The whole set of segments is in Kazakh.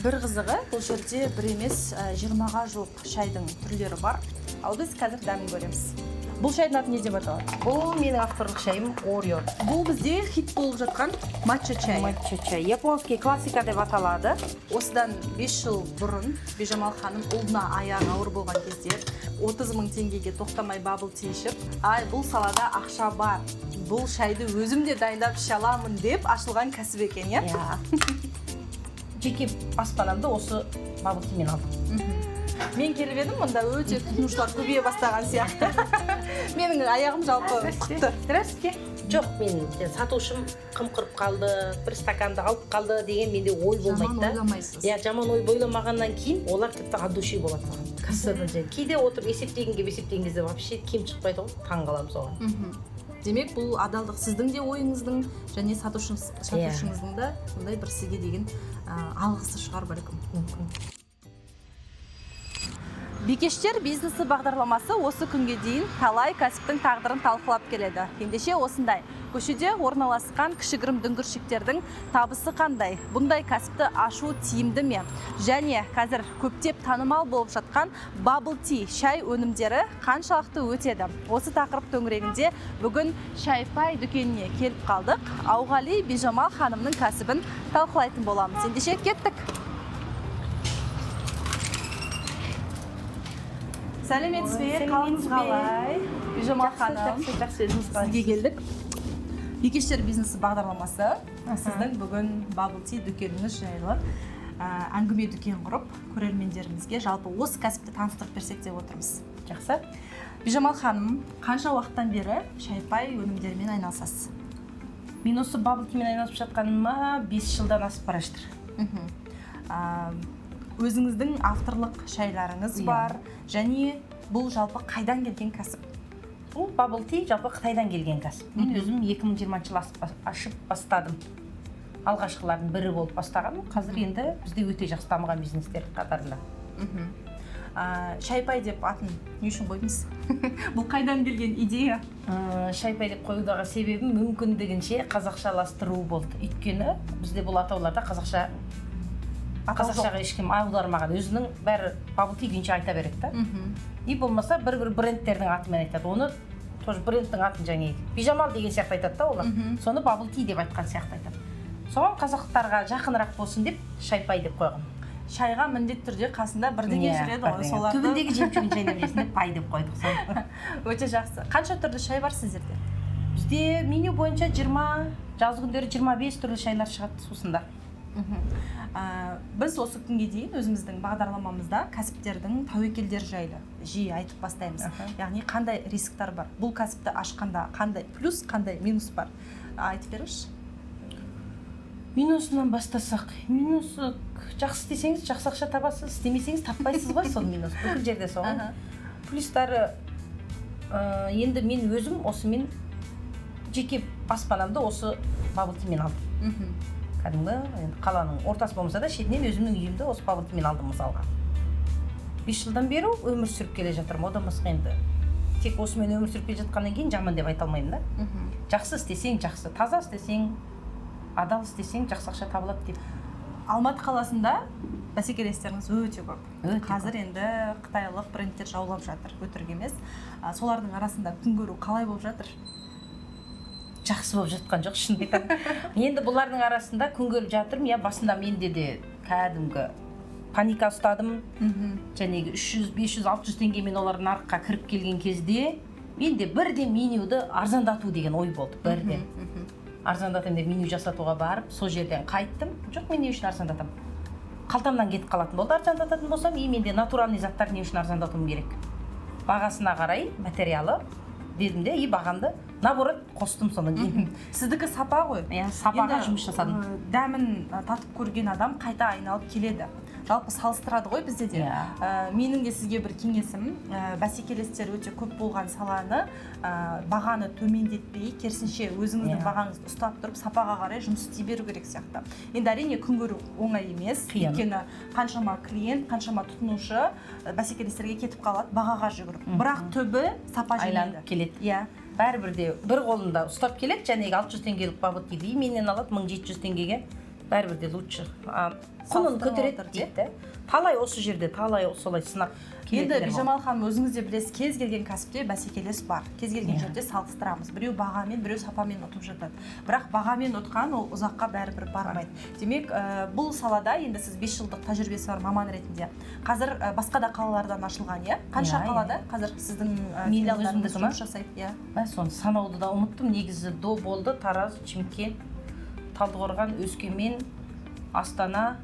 Бір қызығы, бұл жерде бір емес, 20-ға жуық шайдың түрлері бар. Ал біз қазір дәмін көреміз. Бұл шайдың аты не деп аталады? Бұл менің авторлық шайым Орео. Бұл бізде хит болып жатқан матча чайы. Матча чай. Японский классика деп аталады. Осыдан 5 жыл бұрын Бижамал ханым ұлына аяғы ауыр болған кезде 30 мың теңгеге тоқтамай bubble tea ішіп, ай, бұл салада ақша бар, бұл шайды өзім де дайындап іше аламын деп ашылған кәсіп екен, иә? Иә. Жеке баспанамды осы bubble tea мен алдым. Мен келіп едім, мұнда өте тұтынушылар көбейе бастаған сияқты. Менің аяғым жалпы құтты. Здравствуйте. Жоқ, мен сатушым қымқырып қалды, бір стаканды алып қалды деген менде ой болмайды Жаман да. ойламайсыз. Иә, жаман ой ойламағаннан кейін олар тіпті от души болады саған. Кассадан және кейде отырып есептеген келіп есептеген кезде вообще кем шықпайды ғой, таң қаламын соған. Демек, бұл адалдық сіздің де ойыңыздың және сатушыңыздың да сондай бір сізге деген алғысы шығар бәлкім. Мүмкін. Бикештер бизнесі бағдарламасы осы күнге дейін талай кәсіптің тағдырын талқылап келеді. Ендеше осындай көшеде орналасқан кішігірім дүңгіршектердің табысы қандай? Бұндай кәсіпті ашу тиімді ме? Және қазір көптеп танымал болып жатқан bubble tea шай өнімдері қаншалықты өтеді? Осы тақырып төңірегінде бүгін Шайпай дүкеніне келіп қалдық. Ауғали Бижамал ханымның кәсібін талқылайтын боламыз. Ендеше кеттік. Сәлеметсіз бе? Қалыңыз қалай? Бижамал ханым. Жақсы, жақсы, өзіңіз қалайсыз? Сізге келдік. Бикештер бизнесі бағдарламасы сіздің бүгін bubble tea дүкеніңіз жайлы әңгіме дүкен құрып, көрермендерімізге жалпы осы кәсіпті таныстырып берсек деп отырмыз. Жақсы. Бижамал ханым, қанша уақыттан бері Шайпай өнімдерімен айналысасыз? Мен осы bubble tea мен айналысып жатқаныма 5 жылдан асып бара жатыр. Өзіңіздің авторлық шайларыңыз бар, және бұл жалпы қайдан келген кәсіп? Бұл bubble tea жалпы Қытайдан келген кәсіп. Мен өзім 2020 жылы ашып бастадым. Алғашқылардың бірі болып бастағанмын. Қазір енді бізде өте жақсы дамыған бизнестер қатарында. Шайпай деп атын не үшін қойдыңыз? Бұл қайдан келген идея? Шайпай деп қоюдағы себебім мүмкіндігінше қазақшаластыру болды. Өйткені бізде бұл атауларда Атау жоқ. қазақшаға ешкім аудармаған. Өзінің бәрі bubble tea күйінше айта береді да. И болмаса бір-бір брендтердің атымен айтады. Оны тоже брендтің атын жаңағы Бижамал деген сияқты айтады да олар. Соны bubble tea деп айтқан сияқты айтады. Соған қазақтарға жақынырақ болсын деп Шайпай деп қойған. Шайға міндетті түрде қасында бірдеңе Иә, жүреді ғой, бірдеңе. соларды. Түбіндегі жемшігін шайнап жесін деп пай деп қойдық соны. Өте жақсы. Қанша түрлі шай бар сіздерде? Бізде меню бойынша 20, жаз күндері 25 түрлі шайлар шығады сусында. Біз осы күнге дейін өзіміздің бағдарламамызда кәсіптердің тәуекелдері жайлы жиі айтып бастаймыз. Яғни қандай рисктар бар? Бұл кәсіпті ашқанда қандай плюс, қандай минус бар? Айтып беріңізші. Минусынан бастасақ, минусы жақсы істесеңіз жақсы ақша табасыз, істемесеңіз таппайсыз ғой сол минус. Бүкіл жерде сол. Плюстары, енді мен өзім осымен жеке баспанамды осы bubble tea мен алдым. Кәдімгі енді қаланың ортасы болмаса да шетінен өзімнің үйімді осы bubble tea мен алдым мысалға. 5 жылдан бері өмір сүріп келе жатырмын. Одан басқа енді тек осымен өмір сүріп келе жатқаннан кейін жаман деп айта алмаймын да. Жақсы істесең жақсы, таза істесең, адал істесең жақсы ақша табылады деп. Алматы қаласында бәсекелестеріңіз өте көп. Өте Қазір көп. енді қытайлық брендтер жаулап жатыр, өтірік емес. Солардың арасында күн көру қалай болып жатыр? Жақсы болып жатқан жоқ, шынын айтамын. Енді бұлардың арасында күн көріп жатырмын. Я басында менде де кәдімгі паника ұстадым. Жәнегі 300, 500, 600 теңгемен олар нарыққа кіріп келген кезде менде бірден менюді арзандату деген ой болды. Бірден. Арзандатайын деп меню жасатуға барып, сол жерден қайттым. Жоқ, мен не үшін арзандатамын? Қалтамнан кетіп қалатын болды арзандататын болсам, и менде натуральный заттар не үшін арзандатуым керек? Бағасына қарай материалы дедім де, и бағамды наоборот қостым содан кейін. Сіздікі сапа ғой. Иә, сапаға Енді, жұмыс жасадым. Дәмін татып көрген адам қайта айналып келеді. Жалпы салыстырады ғой бізде де. Иә. Менің де сізге бір кеңесім, бәсекелестер өте көп болған саланы, бағаны төмендетпей, керісінше өзіңіздің Иә. бағаңызды ұстап тұрып, сапаға қарай жұмыс істей беру керек сияқты. Енді әрине күн көру оңай емес. Қиын. Өйткені қаншама клиент, қаншама тұтынушы бәсекелестерге кетіп қалады, бағаға жүгіріп. Бірақ түбі сапа жеңеді. Айланып келеді. Иә. Бәрібір де бір қолында ұстап келеді, жәнегі 600 теңгелік bubble tea-ді менен алады 1700 теңгеге. Бәрібір де лучше. Құнын Салыстырмалы көтереді түрде. дейді да. Талай осы жерде, талай солай сынап Енді, келетіндер болды. Бижамал ханым, өзіңіз де білесіз, кез келген кәсіпте бәсекелес бар. Кез келген жерде салыстырамыз. Біреу бағамен, біреу сапамен ұтып жатады. Бірақ бағамен ұтқан ол ұзаққа бәрібір бармайды. Демек, бұл салада енді сіз 5 жылдық тәжірибесі бар маман ретінде. Қазір басқа да қалалардан ашылған, иә? Қанша Иә, иә. қалада қазір сіздің Менің филиалдарыңыз өзімдікі ма? жұмыс жасайды, иә? Мә, соны санауды да ұмыттым. Негізі до болды: Тараз, Шымкент, Талдықорған, Өскемен, Астана.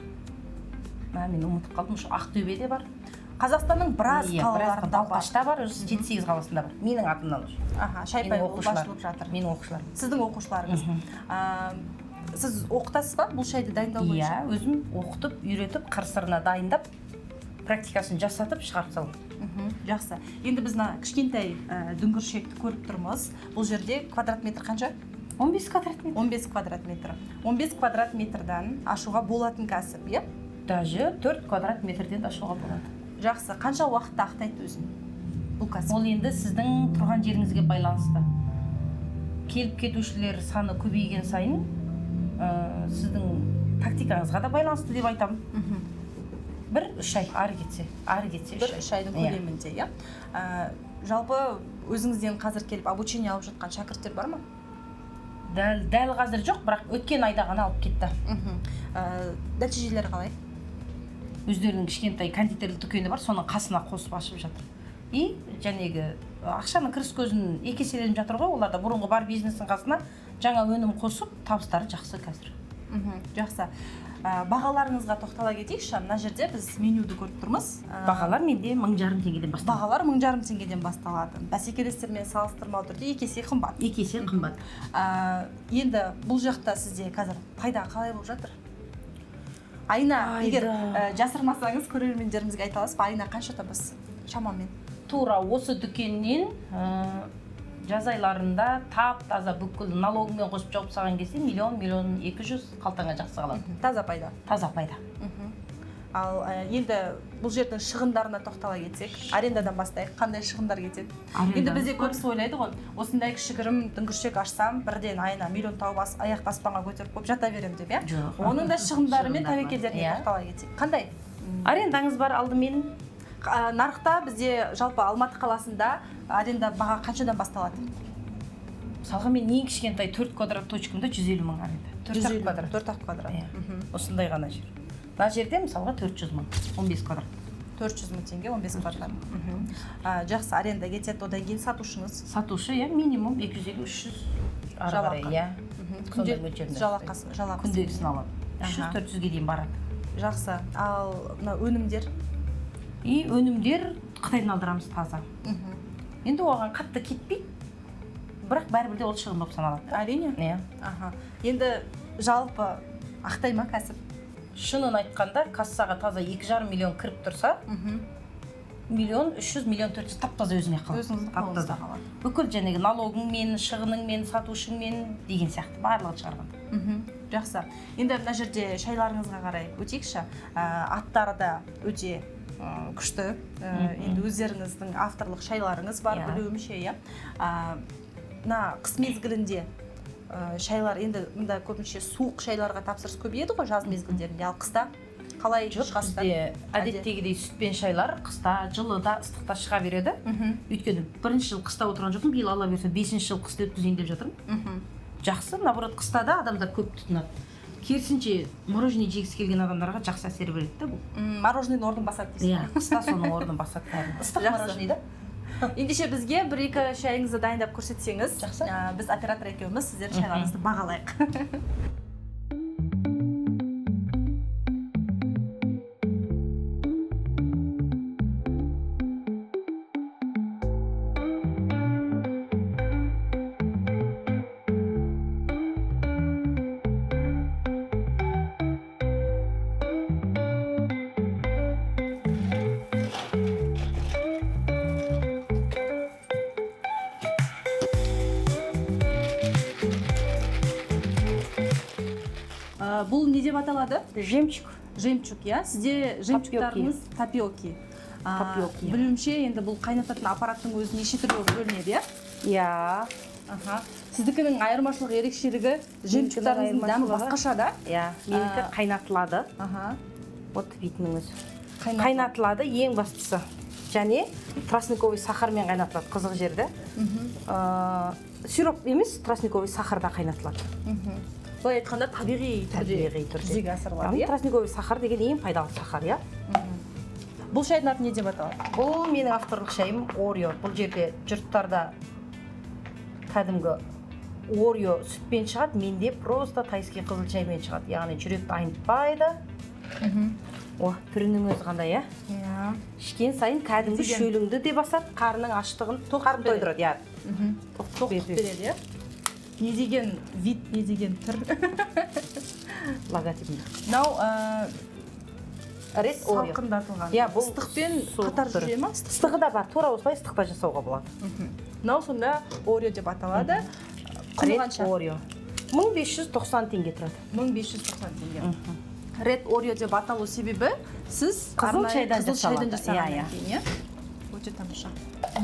Мә, мен ұмытып қалдым уже. Ақтөбеде бар. Қазақстанның біраз Иә, біраз. қалаларында бар. Балқашта бар уже, жеті сегіз қаласында бар менің атымнан уже. Аха, шай Менің пай болып оқушыларым. ашылып жатыр. Менің оқушыларым. Сіздің оқушыларыңыз. Сіз оқытасыз ба бұл шайды дайындау бойынша? Иә, өзім оқытып, үйретіп, қыр сырына дайындап, практикасын жасатып, шығарып саламын. Жақсы. Енді біз мына кішкентай дүңгіршекті көріп тұрмыз. Бұл жерде квадрат метр қанша? 15 квадрат метр. 15 квадрат метр. 15 квадрат метрдан ашуға болатын кәсіп, иә? Даже 4 квадрат метрден де ашуға болады. Жақсы. Қанша уақытта ақтайды өзін бұл кәсіп? Ол енді сіздің тұрған жеріңізге байланысты. Келіп кетушілер саны көбейген сайын, сіздің тактикаңызға да байланысты деп айтамын. 1-3 ай ары кетсе, ары кетсе. бір үш айдың Иә. көлемінде, иә. Жалпы өзіңізден қазір келіп обучение алып жатқан шәкірттер бар ма? Дәл қазір жоқ, бірақ өткен айда ғана алып кетті. Нәтижелері қалай? Өздерінің кішкентай кондитерлік дүкені бар, соның қасына қосып ашып жатыр. И жәнегі ақшаның кіріс көзін екі еселеніп жатыр ғой. Олар да бұрынғы бар бизнестің қасына жаңа өнім қосып, табыстары жақсы қазір. Жақсы. Бағаларыңызға тоқтала кетейікші. Мына жерде біз менюді көріп тұрмыз. Бағалар менде 1500 теңгеден басталады. Бағалар 1500 теңгеден басталады. Бәсекелестермен салыстырмалы түрде екі есе қымбат. Екі есе қымбат. Енді бұл жақта сізде қазір пайда қалай болып жатыр айына? Пайда. Егер жасырмасаңыз, көрермендерімізге айта аласыз ба, айына қанша табасыз шамамен? Тура осы дүкеннен жаз айларында тап таза бүкіл налогымен қосып жауып тастаған кезде миллион, миллион екі жүз қалтаңа жақсы қалады. Таза пайда. Таза пайда. Ал енді бұл жердің шығындарына тоқтала кетсек, арендадан бастайық. Қандай шығындар кетеді? Енді бізде көбісі ойлайды ғой, осындай кішігірім дүңгіршек ашсам, бірден айына миллион тауып, аяқты аспанға көтеріп қойып жата беремін деп, иә? Жоқ. Оның да шығындары мен Шығындары бар. тәуекелдеріне тоқтала кетсек, қандай? Арендаңыз бар алдымен. Нарықта бізде, жалпы Алматы қаласында аренда баға қаншадан басталады? Мысалға, мен ең кішкентай 4 квадрат точкамда 150 000 аренда, төрт ақ 150 квадрат. Төрт ақ квадрат. Иә. Осындай ғана жер. Мына жерде, мысалға, 400 000, 15 квадрат. 400 000 теңге, 15 квадрат. Жақсы, аренда кетеді, одан кейін сатушыңыз. Сатушы, иә, минимум 250-300 ары қарай. Жалақы. Иә. Сондай Күнде мөлшерінде. жалақысы. Күндегісін алады, үш жүз, 400-ге дейін барады. Жақсы. Ал мына өнімдер? И өнімдер Қытайдан алдырамыз, таза. Енді оған қатты кетпейді, бірақ бәрібір де ол шығын болып саналады. Әрине. Иә. Аха, енді жалпы ақтай ма кәсіп? Шынын айтқанда, кассаға таза 2,5 миллион кіріп тұрса, миллион үш жүз, миллион төрт жүз тап таза өзіңе қалады. Өзіңіздің Тап қолыңызда таза. қалады. Бүкіл жәнегі налогыңмен, шығыныңмен, сатушыңмен деген сияқты барлығын шығарғанда. Жақсы. Енді мына жерде шайларыңызға қарай өтейікші. Аттары да өте күшті. Енді өздеріңіздің авторлық шайларыңыз бар, білуімше, иә. Мына қыс мезгілінде шайлар, енді мында көбінше суық шайларға тапсырыс көбейеді ғой жаз мезгілдерінде, ал қыста қалай Жоқ, шығасыздар? бізде әдеттегідей сүтпен шайлар қыста, жылыда, ыстықта шыға береді. Өйткені бірінші жыл қыста отырған жоқпын, биыл, Алла бұйырса, бесінші жыл қыста өткізейін деп жатырмын. Жақсы, наоборот, қыста да адамдар көп тұтынады. Керісінше, мороженое жегісі келген адамдарға жақсы әсер береді да бұл. Мороженыйдың орнын басады дейсіз. Иә, қыста соның орнын басады кәдімгі ыстық Жақсы. мороженое да. Ендеше бізге бір екі шайыңызды дайындап көрсетсеңіз. Жақсы. Біз оператор екеуміз сіздердің шайларыңызды бағалайық. Бұл не деп аталады? Жемчуг. Жемчуг, иә. Сізде жемчугтарыңыз тапиоки. Тапиоки. Білуімше, енді бұл қайнататын аппараттың өзі неше түрлі болып бөлінеді, иә? Иә. Аха. Сіздікінің айырмашылық ерекшелігі жемчугтарыңыздың дәмі басқаша да? Иә, менікі қайнатылады. Аха. Вот бетінің өзі. Қайнатылады ең бастысы. Және тростниковый сахармен қайнатылады, қызық жерді. Сироп емес, тростниковый сахарда қайнатылады. Былай айтқанда табиғи түрде жүзеге асырылады, иә? Тростниковый сахар деген ең пайдалы сахар, иә? Бұл шайдың аты не деп аталады? Бұл менің авторлық шайым Орео. Бұл жерде жұрттарда кәдімгі Орео сүтпен шығады, менде просто тайский қызыл шаймен шығады. Яғни жүректі айнытпайды. О, түрінің өзі қандай, иә? Иә. Ішкен сайын кәдімгі шөліңді де басады, қарның аштығын Тоқтық тойдырады, иә. Тоқтық береді, иә? Не деген вид, не деген түр. Логотипінде. Мынау Ред Орео. салқындатылған. Иә, бұл ыстықпен қатар жүре ма? Ыстығы да бар, тура осылай ыстықта жасауға болады. Мынау сонда Орео деп аталады. Құны қанша? Орео. 1590 теңге тұрады. 1590 теңге. Ред Орео деп аталу себебі сіз қызыл шайдан жасағаннан кейін, иә? Өте тамаша.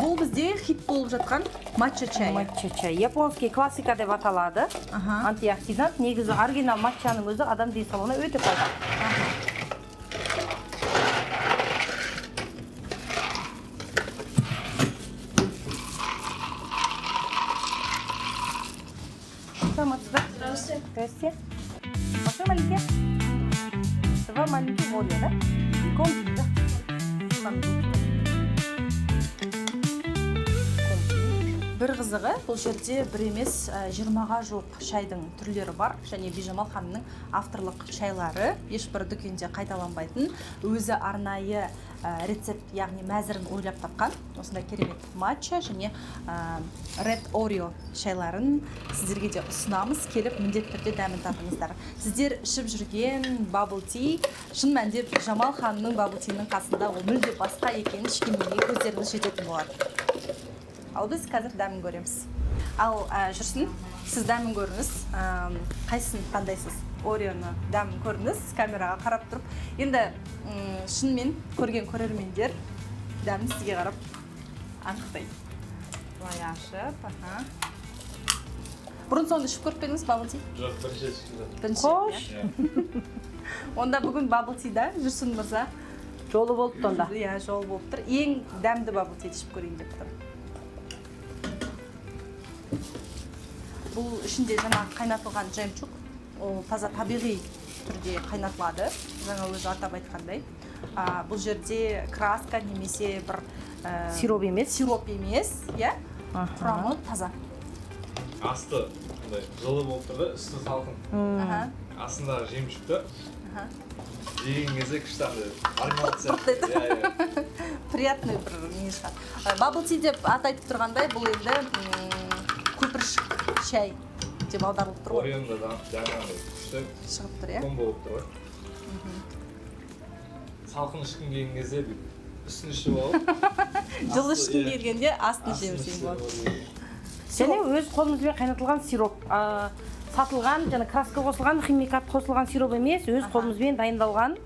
Бұл бізде хит болып жатқан матча чайы. Матча чай. Японский классика деп аталады. Антиоксидант. Негізі оригинал матчаның өзі адам денсаулығына өте пайдалы. Здравствуйте. Здрасте. Большой маленький? Два маленьких Орео, да? Комплект, да? Бір қызығы, бұл жерде бір емес, 20-ға жуық шайдың түрлері бар. Және Бижамал ханымның авторлық шайлары ешбір дүкенде қайталанбайтын, өзі арнайы рецепт, яғни мәзірін ойлап тапқан осындай керемет матча және Red Oreo шайларын сіздерге де ұсынамыз. Келіп міндетті түрде дәмін татыңыздар. Сіздер ішіп жүрген bubble tea, шын мәнінде Бижамал ханымның bubble tea-нің қасында ол мүлде басқа екенін ішкеннен кейін көздеріңіз жететін болады. Ал біз қазір дәмін көреміз. Ал жүрсін, сіз дәмін көріңіз. Қайсысын таңдайсыз? Ореоны дәмін көріңіз, камераға қарап тұрып. Енді шынымен көрген көрермендер дәмін сізге қарап анықтайды. Былай ашып, аха. Бұрын соңды ішіп көріп пе едіңіз bubble tea? Жоқ, бірінші рет ішіп жатырмын. Бірінші рет, Қош. иә? Онда бүгін bubble tea-да Жүрсін мырза. Жолы болыпты онда. Иә, жолы болып тұр. Ең дәмді bubble tea ішіп көрейін деп тұр. Бұл ішінде жаңа қайнатылған жемчуг, ол таза табиғи түрде қайнатылады, жаңа өзі атап айтқандай. Бұл жерде краска немесе бір сироп емес. Сироп емес, иә? Құрамы таза. Асты мындай жылы болып тұр да, үсті салқын. Астындағы жемчугті жеген кезде күшті андай мармелад сияқты. Иә, иә. Приятный бір не шығады. Bubble tea деп ат айтып тұрғандай, бұл енді көпіршік шай деп аударылып тұр ғой. Ореоның да дәмі андай күшті шығып тұр, иә? Ком болып тұр ғой. Салқын ішкім келген кезде бүйтіп үстін ішіп алып, Жылы ішкім келгенде астын астын ішіп ішіп болады. алып. Және өз қолымызбен қайнатылған сироп. Сатылған, және краска қосылған, химикат қосылған сироп емес, өз қолымызбен дайындалған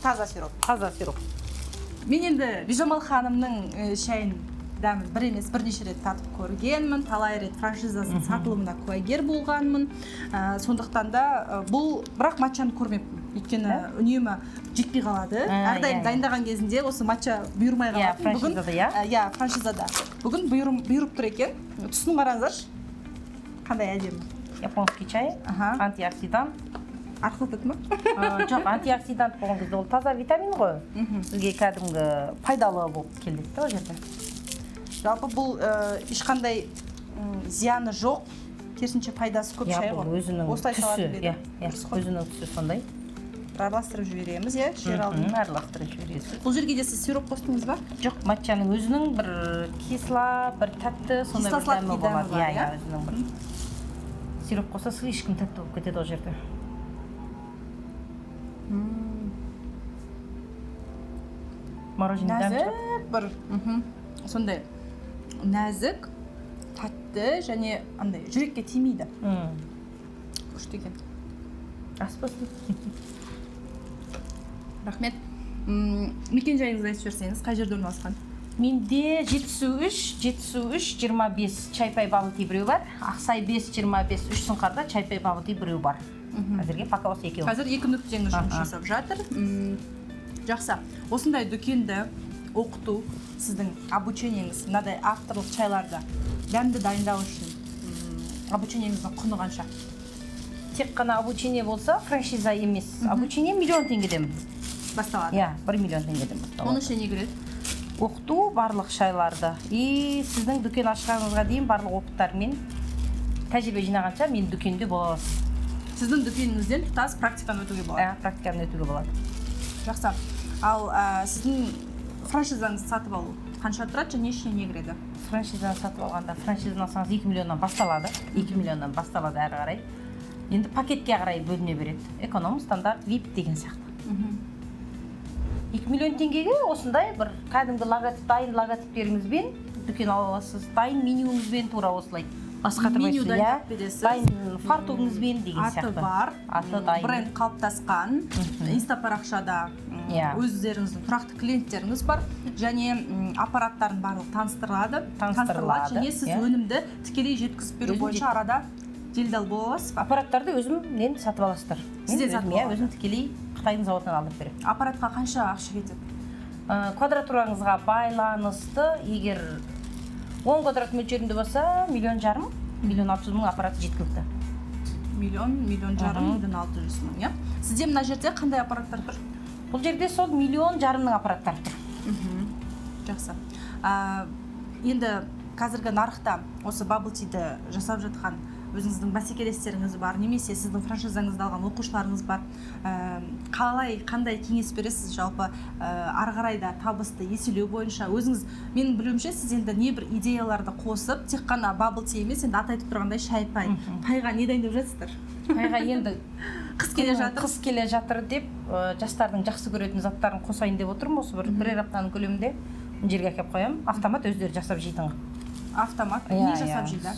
таза сироп. Таза сироп. Мен енді Бижамал ханымның шайын дәмін бір емес бірнеше рет татып көргенмін, талай рет франшизасының сатылымына куәгер болғанмын. Сондықтан да бұл бірақ матчаны көрмеппін. Өйткені үнемі жетпей қалады. Әрдайым дайындаған кезінде осы матча бұйырмай Иә, қалатын. Бүгін, франшизада, иә? Иә, франшизада. Бүгін бұйырып тұр екен. Түсін қараңыздаршы. Қандай әдемі. Японский чай, антиоксидант. Арқылатады ма? Жоқ, антиоксидант болған кезде ол таза витамин ғой. Бізге кәдімгі пайдалы болып келеді да ол жерде. Жалпы бұл ешқандай зияны жоқ, керісінше пайдасы көп Иә, шай бұл ғой. өзінің Осылай түсі, салатын бе иә, еді? иә, Дұрыс қой. өзінің түсі сондай. Араластырып жібереміз, иә, жер алдын. Араластырып жібересіз. Бұл жерге де сіз сироп қостыңыз ба? Жоқ, матчаның өзінің бір кисло, бір тәтті сондай бір Кисло-сладкий дәмі дәмі болады. бар, Иә, иә? иә, өзінің бір. Сироп қосса слишком тәтті болып кетеді ол жерде. Мороженое дәмі Нәзік шығады. бір, сондай нәзік, тәтті және андай жүрекке тимейді. Күшті екен. Ас болсын. Рахмет. Мекен жайыңызды айтып жіберсеңіз, қай жерде орналасқан? Менде Жетісу 3, Жетісу 3, 25 Чайпай Bubble Tea біреу бар. Ақсай 5, 25 Үш Сұңқарда Чайпай Bubble Tea біреу бар. Әзірге пока осы екеуі. Қазір екі нүктеңіз жұмыс жасап жатыр. Жақсы. Осындай дүкенді оқыту, сіздің обучениеңіз, мынадай авторлық чайларды дәмді дайындау үшін обучениеңіздің құны қанша? Тек қана обучение болса, франшиза емес. Обучение миллион теңгеден басталады. Иә, 1 миллион теңгеден басталады. Оның ішіне не кіреді? Оқыту, барлық шайларды. И сіздің дүкен ашқаныңызға дейін барлық опыттармен, тәжірибе жинағанша мен дүкенде бола аласыз. Сіздің дүкеніңізден тұтас практиканы өтуге болады. Ә, практиканы өтуге болады. Жақсы. Ал сіздің франшизаңызды сатып алу қанша тұрады және ішіне не кіреді? Франшизаны сатып алғанда, франшизаны алсаңыз, 2 миллионнан басталады. 2 миллионнан басталады, әрі қарай енді пакетке қарай бөліне береді: эконом, стандарт, вип деген сияқты. 2 миллион теңгеге осындай бір кәдімгі логотип, дайын логотиптеріңізбен дүкен ала аласыз, дайын менюңізбен, тура осылай бас Меню қатырмайсыз, иә. Дайындап бересіз. Дайын фартугіңізбен деген Аты сияқты. бар, Аты дайын. Бренд қалыптасқан, инста парақшада өздеріңіздің тұрақты клиенттеріңіз бар және аппараттардың барлығы таныстырылады. Таныстырылады, Және сіз иә. өнімді тікелей жеткізіп беру Өзім бойынша арада делдал бола аласыз ба? Аппараттарды өзімнен сатып аласыздар. Мен Сізден өзім, сатып иә, алады. Өзім тікелей Қытайдың зауытынан алдырып беремін. Аппаратқа қанша ақша кетеді? Квадратураңызға байланысты, егер 10 квадрат мөлшерінде болса, 1,5 миллион, 1,6 миллион аппараты жеткілікті. Миллион, 1,5 миллион, 1,6 миллион, иә. Сізде мына жерде қандай аппараттар тұр? Бұл жерде сол 1,5 миллионның аппараттары тұр. Жақсы. Енді қазіргі нарықта осы bubble tea-ді жасап жатқан өзіңіздің бәсекелестеріңіз бар немесе сіздің франшизаңызды алған оқушыларыңыз бар. Қалай, қандай кеңес бересіз жалпы, ары қарай да табысты еселеу бойынша? Өзіңіз, менің білуімше, сіз енді небір идеяларды қосып, тек қана bubble tea емес, енді аты айтып тұрғандай, шай пай. Пайға не дайындап жатсыздар? Пайға енді Қыс келе жатыр. Қыс келе жатыр деп, жастардың жақсы көретін заттарын қосайын деп отырмын. Осы бір бірер аптаның көлемінде мына жерге әкеліп қоямын, автомат, өздері жасап жейтін қылып. Автомат Иә, не жасап иә. жейді?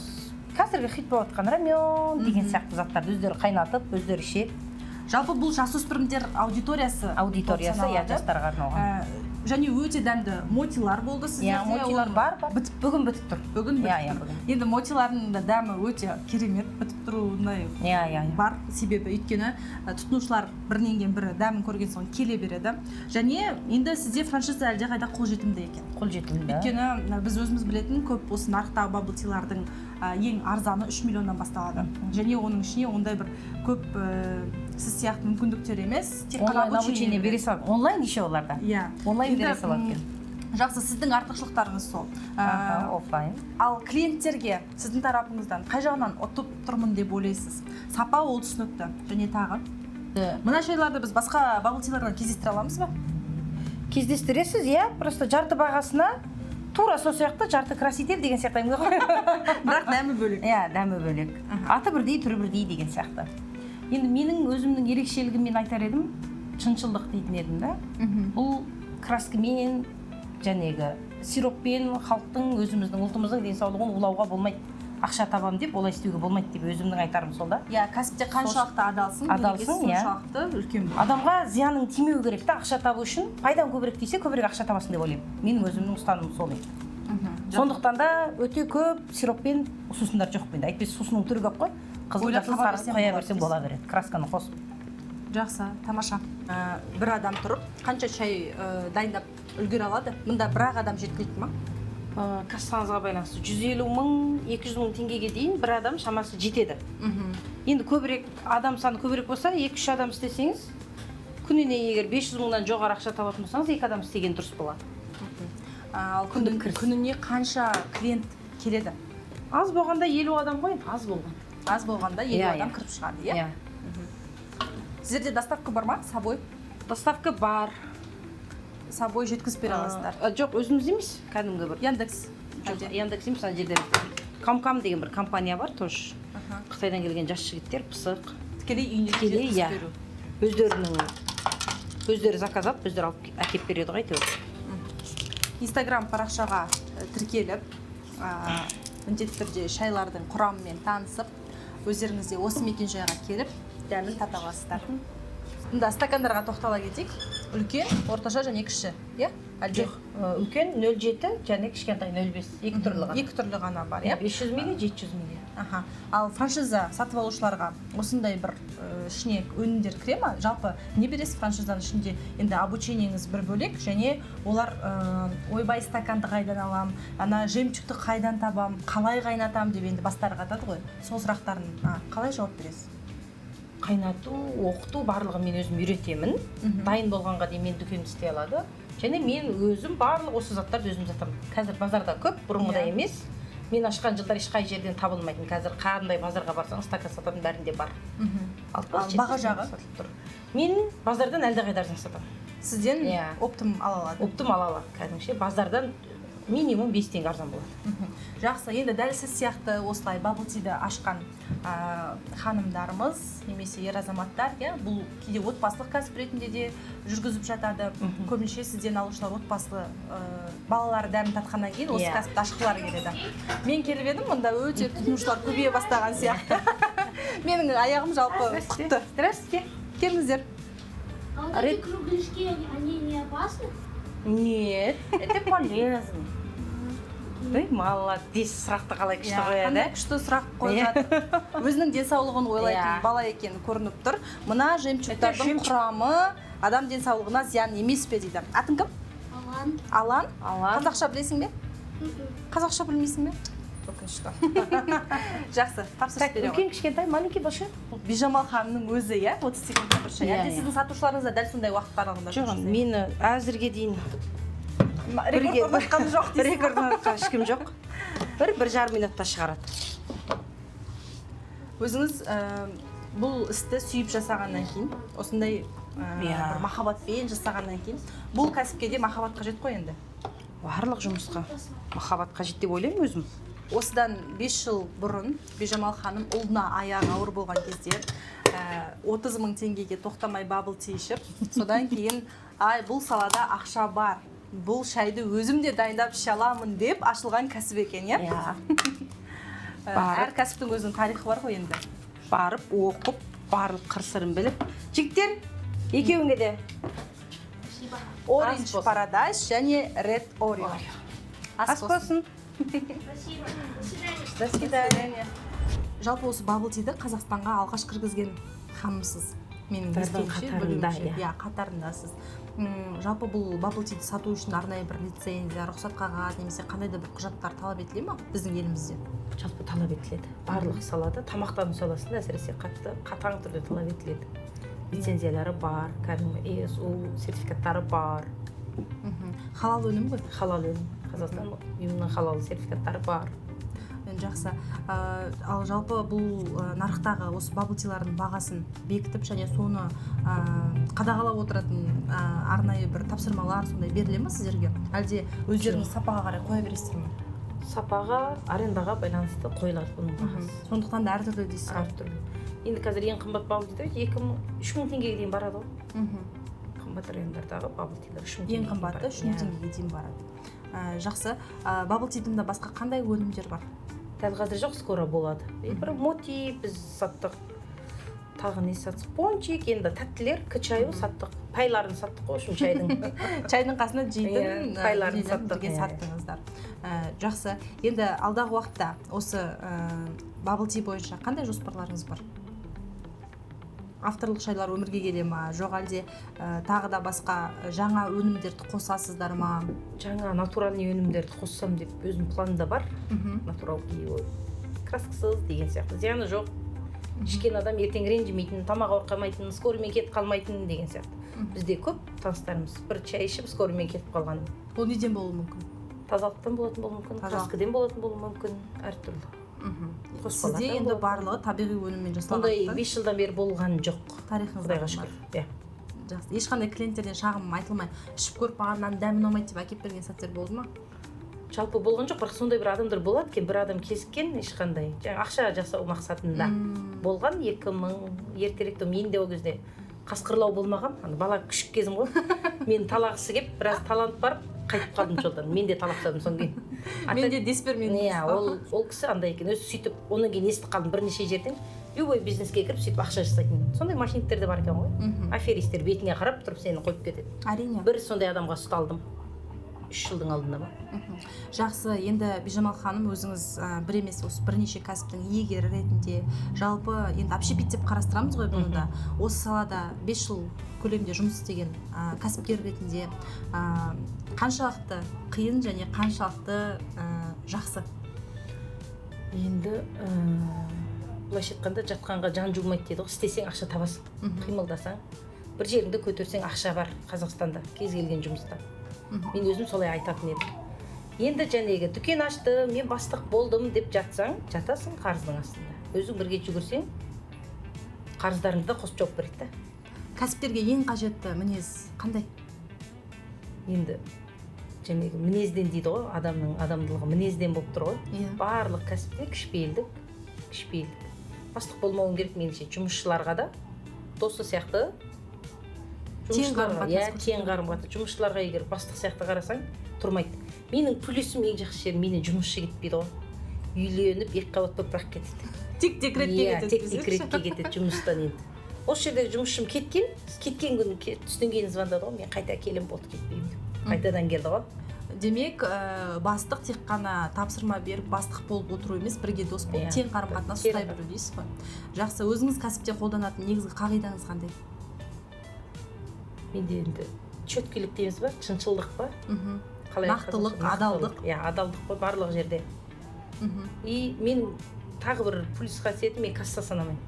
Қазіргі хит болып жатқан рамен деген сияқты заттарды өздері қайнатып, өздері ішеді. Жалпы бұл жасөспірімдер аудиториясы Аудиториясы, болып иә, саналады. жастарға арналған. Және өте дәмді мотилар болды сіздерде. Иә, мотилар Оны бар, бар. Бітіп Бүгін бітіп тұр. Бүгін бітіп Иә, тұр. бүгін. Енді мотилардың да дәмі өте керемет, бітіп тұруына иә иә иә. бар себебі, өйткені тұтынушылар бірінен кейін бірі дәмін көрген соң келе береді. Және енді сізде франшиза әлдеқайда қолжетімді екен. Қолжетімді. Өйткені мына біз өзіміз білетін көп осы нарықтағы bubble tea-лардың ең арзаны 3 миллионнан басталады және оның ішіне ондай бір көп сіз сияқты мүмкіндіктер емес, тек қана Онлайн обучение бере салады, онлайн еще оларда. Иә. Онлайн Енді, бере салады екен. Жақсы, сіздің артықшылықтарыңыз сол. Оффлайн. Ал клиенттерге сіздің тарапыңыздан қай жағынан ұтып тұрмын деп ойлайсыз? Сапа, ол түсінікті, және тағы мына шайларды біз басқа bubble tea-лардан кездестіре аламыз ба? Кездестіресіз, иә, просто жарты бағасына, тура сол сияқты, жарты краситель деген сияқты әңгіме ғой. Бірақ дәмі бөлек. Иә, дәмі бөлек, аты бірдей, түрі бірдей деген сияқты. Енді менің өзімнің ерекшелігім, мен айтар едім, шыншылдық дейтін едім да. Бұл краскамен, жәнегі сироппен халықтың, өзіміздің ұлтымыздың денсаулығын улауға болмайды, ақша табам деп олай істеуге болмайды деп өзімнің айтарым сол да. Иә, кәсіпте қаншалықты адалсың, Адалсың, берекесі иә. соншалықты үлкен болады. Адамға зияның тимеу керек та. Ақша табу үшін пайдаң көбірек тисе, көбірек ақша табасың деп ойлаймын. Менің өзімнің ұстанымым сол енді. Сондықтан да өте көп сироппен сусындар жоқ менде, әйтпесе сусынның түрі көп қой: қызыл, Ойлап жасыл, таба сары берсең қоя болады берсең дейсіз. Бола береді, красканы қосып. Жақсы, тамаша. Бір адам тұрып қанша шай дайындап үлгере алады? Мында бір ақ адам жеткілікті ма? Кассаңызға байланысты, 150 000, 200 000 теңгеге дейін бір адам шамасы жетеді. Енді көбірек, адам саны көбірек болса, екі үш адам істесеңіз, күніне егер 500 мыңнан жоғары ақша табатын болсаңыз, екі адам істеген дұрыс болады. Ал Күндік кіріс. күніне қанша клиент келеді? Аз болғанда 50 адам ғой енді, аз болған. Аз болғанда 50 Иә, адам иә. кіріп шығады, иә? Сіздерде доставка бар ма, с собой? Доставка бар. С собой жеткізіп бере аласыздар? Жоқ, өзіміз емес, кәдімгі бір Яндекс Жоқ, әлде? Яндекс емес, ана жерде Камкам деген бір компания бар, тоже Қытайдан келген жас жігіттер, пысық. Тікелей үйіне Тікелей, жеткізіп иә. беру. Өздерінің, өздері заказ алып, өздері алып әкеліп береді ғой әйтеуір. Инстаграм парақшаға тіркеліп, міндетті түрде шайлардың құрамымен танысып, өздеріңіз де осы мекенжайға келіп, дәмін тата аласыздар. Мында стакандарға тоқтала кетейік. Үлкен, орташа және кіші, иә? Әлде? Жоқ, үлкен 0,7 және кішкентай 0,5, екі түрлі ғана. Екі түрлі ғана бар, иә? 500 мили, 700 мили. Аха. Ал франшиза сатып алушыларға осындай бір ішіне өнімдер кіре ма? Жалпы не бересіз франшизаның ішінде? Енді обучениеңіз бір бөлек, және олар ойбай стаканды қайдан алам, ана жемчугті қайдан табам, қалай қайнатам деп енді бастары қатады ғой. Сол сұрақтарын қалай жауап бересіз? Қайнату, оқыту барлығын мен өзім үйретемін. Дайын болғанға дейін мен дүкенді істей алады. Және мен өзім барлық осы заттарды өзім сатамын. Қазір базарда көп, бұрынғыдай емес. Мен ашқан жылдар ешқай жерден табылмайтын. Қазір қандай базарға барсаң, стакан сататын бәрінде бар. Ал баға жағы? Сатылып тұр. Мен базардан әлдеқайда арзан сатамын. Сізден оптом ала алады? Оптом ала алады. Кәдімгіше базардан минимум 5 теңге арзан болады. Жақсы, енді дәл сіз сияқты осылай bubble tea-ді ашқан ханымдарымыз немесе ер азаматтар, иә, бұл кейде отбасылық кәсіп ретінде де жүргізіп жатады. Көбінше сізден алушылар отбасы, балалары дәмін татқаннан кейін осы кәсіпті ашқылары келеді. Мен келіп едім, мұнда өте тұтынушылар көбейе бастаған сияқты. Менің аяғым жалпы құтты. Здравствуйте. Келіңіздер. А вот эти кругляшки, они не опасны? Нет, это полезно. Ой, молодец, сұрақты қалай күшті қояды, Қандай күшті сұрақ қойып жатыр. Өзінің денсаулығын ойлайтын бала екені көрініп тұр. Мына жемчугтардың құрамы адам денсаулығына зиян емес пе дейді. Атың кім? Алан. Алан? Алан. Қазақша білесің бе? Қазақша білмейсің бе? Өкінішті. Жақсы, тапсырыс бере ғой. Үлкен, кішкентай, маленький, большой? Бижамал ханымның өзі, иә, 30 секундта бір шай. Иә, Әлде иә. сіздің сатушыларыңыз да дәл сондай уақыт аралығында Жоқ, жұмыс жасайды? мені әзірге дейін Рекорд орнатқан жоқ дейсіз. Рекорд орнатқан ешкім жоқ. Бір жарым минутта шығарады. Өзіңіз бұл істі сүйіп жасағаннан кейін, осындай бір махаббатпен жасағаннан кейін, бұл кәсіпке де махаббат қажет қой енді. Барлық жұмысқа махаббат қажет деп ойлаймын өзім. Осыдан 5 жыл бұрын Бижамал ханым ұлына аяғы ауыр болған кезде 30 мың теңгеге тоқтамай bubble tea ішіп, содан кейін ай, бұл салада ақша бар, бұл шайды өзім де дайындап іше аламын деп ашылған кәсіп екен, иә? Иә. Әр кәсіптің өзінің тарихы бар ғой енді. Барып, оқып, барлық қыр-сырын біліп. Жігіттер, екеуіңе де. Orange Ас болсын. Paradise және Red Oreo. Ас Ас болсын. болсын. Спасибо. До свидания. До свидания. Жалпы осы bubble tea-ді Қазақстанға алғаш кіргізген ханымсыз. Менің Қатарында, естуімше, білуімше. иә. Иә, қатарындасыз. Жалпы бұл bubble tea-ді сату үшін арнайы бір лицензия, рұқсат қағаз немесе қандай да бір құжаттар талап етіле ма біздің елімізде? Жалпы талап етіледі. Барлық салада, тамақтану саласында әсіресе қатты, қатаң түрде талап етіледі. Лицензиялары бар, кәдімгі ЕСУ сертификаттары бар. Халал өнім ғой? Халал өнім. Қазақстан ұйымының халал сертификаттары бар. Енді жақсы. Ал жалпы бұл нарықтағы осы bubble tea-лардың бағасын бекітіп және соны қадағалап отыратын арнайы бір тапсырмалар сондай беріле ме сіздерге? Әлде өздеріңіз сапаға қарай қоя бересіздер ме? Сапаға, арендаға байланысты қойылады бұның бағасы. Сондықтан да әртүрлі дейсіз ғой? Әртүрлі. Енді қазір ең қымбат bubble tea 2 мың, 3 мың теңгеге дейін барады ғой. Қымбат райондардағы bubble tea-лер 3 мың Ең теңгеге қымбаты барады. 3 мың теңгеге дейін барады. Жақсы. Bubble tea-дің де басқа қандай өнімдер бар? Дәл қазір жоқ, скоро болады. Бір моти біз саттық. Тағы не саттық? Пончик, енді тәттілер, к чаю саттық. Пайларын саттық қой, общем, чайдың. Чайдың қасына жейтін, Иә, пайларын дүниелерін саттық, бірге иә. саттыңыздар. Жақсы. Енді алдағы уақытта осы bubble tea бойынша қандай жоспарларыңыз бар? Авторлық шайлар өмірге келе ма? Жоқ әлде тағы да басқа жаңа өнімдерді қосасыздар ма? Жаңа натуральный өнімдерді қоссам деп өзім планымда бар. Натуралный, ой, краскасыз деген сияқты. Зияны жоқ. Ішкен адам ертең ренжімейтін, тамақ ауырып қалмайтын, скорыймен кетіп қалмайтын деген сияқты. Бізде көп таныстарымыз бір чай ішіп скорыймен кетіп қалған. Ол неден болуы мүмкін? Тазалықтан болатын болуы мүмкін, Тазалық. краскіден болатын болуы мүмкін, әртүрлі. Қоспалардан Сізде енді болатын. барлығы табиғи өніммен жасалған. Ондай 5 жылдан бері болған жоқ. Тарихыңызда Құдайға болмады. шүкір. Иә. Жақсы. Ешқандай клиенттерден шағым айтылмай, ішіп көріп маған мынаның дәмі ұнамайды деп әкеліп берген сәттер болды ма? Жалпы болған жоқ, бірақ сондай бір адамдар болады екен, бір адам кесіккен ешқандай. Жаңа ақша жасау мақсатында болған екі мың ертеректе мен де ол кезде қасқырлау болмаған, ана бала күшік кезім ғой. Мен талағысы кеп, біраз таланып барып қайтып қалдым жолдан. Мен де талап тастадым содан кейін. Мен де дес бермедім. Иә, ол кісі андай екен, өзі сөйтіп, одан кейін естіп қалдым бірнеше жерден. Любой бизнеске кіріп, сөйтіп ақша жасайтын сондай мошенниктер де бар екен ғой. Аферистер бетіңе қарап тұрып сені қойып кетеді. Әрине. Бір сондай адамға ұсталдым 3 жылдың алдында ма. Жақсы, енді Бижамал ханым, өзіңіз бір емес, осы бірнеше кәсіптің иегері ретінде, жалпы енді общепит деп қарастырамыз ғой бұны да. Осы салада 5 жыл көлемде жұмыс істеген кәсіпкер ретінде қаншалықты қиын және қаншалықты жақсы? Енді былайша айтқанда, жатқанға жан жуымайды дейді ғой. Істесең, ақша табасың, қимылдасаң, бір жеріңді көтерсең, ақша бар Қазақстанда кез келген жұмыста. Мен өзім солай айтатын едім. Енді жәнегі дүкен аштым, мен бастық болдым деп жатсаң, жатасың қарыздың астында. Өзің бірге жүгірсең, қарыздарыңды да қосып жауып береді да. Кәсіпкерге ең қажетті мінез қандай? Енді жәнегі мінезден дейді ғой, адамның адамдылығы мінезден болып тұр ғой. Барлық кәсіпте кішіпейілдік, кішіпейілдік. Бастық болмауың керек меніңше, жұмысшыларға да досы сияқты. Тең қарым-қатынас. Иә, тең қарым-қатынас. Жұмысшыларға егер бастық сияқты қарасаң, тұрмайды. Менің плюсім, ең жақсы жерім, менен жұмысшы кетпейді ғой. Үйленіп, екі қабат болып бірақ кетеді. Тек декретке Иә, кетеді. тек декретке кетеді жұмыстан енді. Осы жердегі жұмысшым кеткен күні түстен кейін звондады ғой, мен қайта келем, болды, кетпеймін деп. Қайтадан келді ғой. Демек, бастық тек қана тапсырма беріп, бастық болып отыру емес, бірге дос болып, тең қарым-қатынас ұстай білу дейсіз ғой. Жақсы, өзіңіз кәсіпте қолданатын негізгі қағидаңыз қандай? Менде енді четкилік дейміз ба, шыншылдық па? Қалай Нақтылық, айтсам, адалдық. Иә, адалдық қой барлық жерде. И мен тағы бір плюс қасиетім, мен касса санамаймын.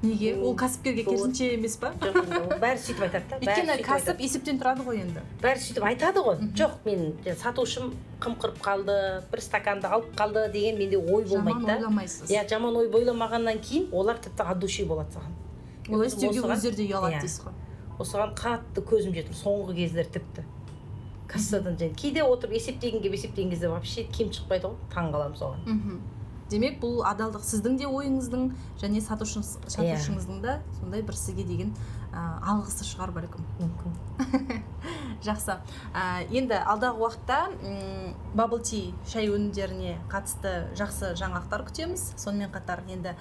Неге? Ол кәсіпкерге керісінше емес па? Жоқ, енді ол бәрі сөйтіп айтады да, бәрі Өйткені сөйтіп кәсіп айтады. есептен тұрады ғой енді. Бәрі сөйтіп айтады ғой. Жоқ, мен сатушым қымқырып қалды, бір стаканды алып қалды деген менде ой болмайды Жаман да. ойламайсыз. Иә, жаман ой ойламағаннан кейін олар тіпті от души болады саған. Олай істеуге Осыған- өздері де ұялады Иә. дейсіз ғой. Осыған қатты көзім жетіп, соңғы кездер тіпті. Кассадан және кейде отырып есептеген келіп есептеген кезде вообще кем шықпайды ғой, таң қаламын соған. Демек, бұл адалдық сіздің де ойыңыздың және сатушыңыздың да сондай бір сізге деген алғысы шығар бәлкім. Мүмкін. Жақсы. Енді алдағы уақытта bubble tea шай өнімдеріне қатысты жақсы жаңалықтар күтеміз. Сонымен қатар енді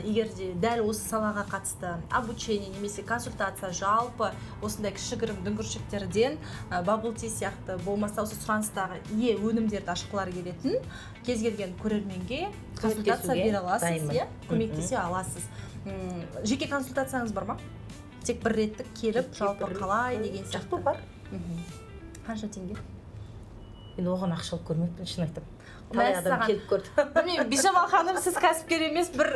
егер де дәл осы салаға қатысты обучение немесе консультация, жалпы осындай кішігірім дүңгіршектерден bubble tea сияқты болмаса осы сұраныстағы ие өнімдерді ашқылары келетін кез келген көрерменге консультация Көмектесуге бере аласыз, дайынмын. иә? Көмектесе аласыз. Жеке консультацияңыз бар ма? Тек бір реттік келіп, жалпы қалай деген сияқты. Жалпы бар. Қанша теңге? Мен оған ақша алып көрмеппін, шын айтамын. Талай адам Мәссаған. келіп көрді. Білмеймін, Бижамал ханым, сіз кәсіпкер емес, бір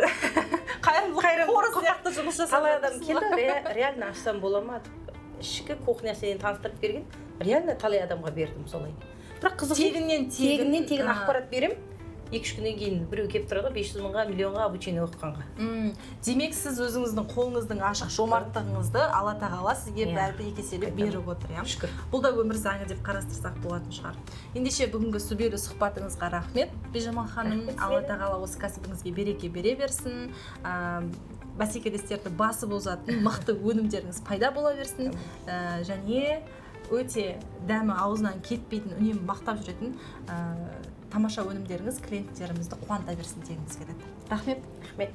қайырымдылық қоры сияқты жұмыс жасап Талай адам жатырсыз келді, ғой. Реально ашсам бола ма деп. Ішкі кухнясын таныстырып берген. Реально талай адамға бердім солай. Бірақ қызық, Тегіннен тегін, тегіннен тегін ақпарат берем. 2-3 күннен кейін біреу келіп тұрады ғой, 500 мыңға, миллионға обучение оқығанға. Демек, сіз өзіңіздің қолыңыздың ашық жомарттығыңызды Алла тағала сізге бәрібір екі еселеп беріп отыр, иә? Шүкір. Бұл да өмір заңы деп қарастырсақ болатын шығар. Ендеше бүгінгі сүбелі сұхбатыңызға рахмет, Бижамал ханым. Рахмет Алла сізге. тағала осы кәсібіңізге береке бере берсін. Бәсекелестерді басып озатын мықты өнімдеріңіз пайда бола берсін. Және өте дәмі аузынан кетпейтін, үнемі мақтап жүретін тамаша өнімдеріңіз клиенттерімізді қуанта берсін дегіміз келеді. Рахмет. Рахмет.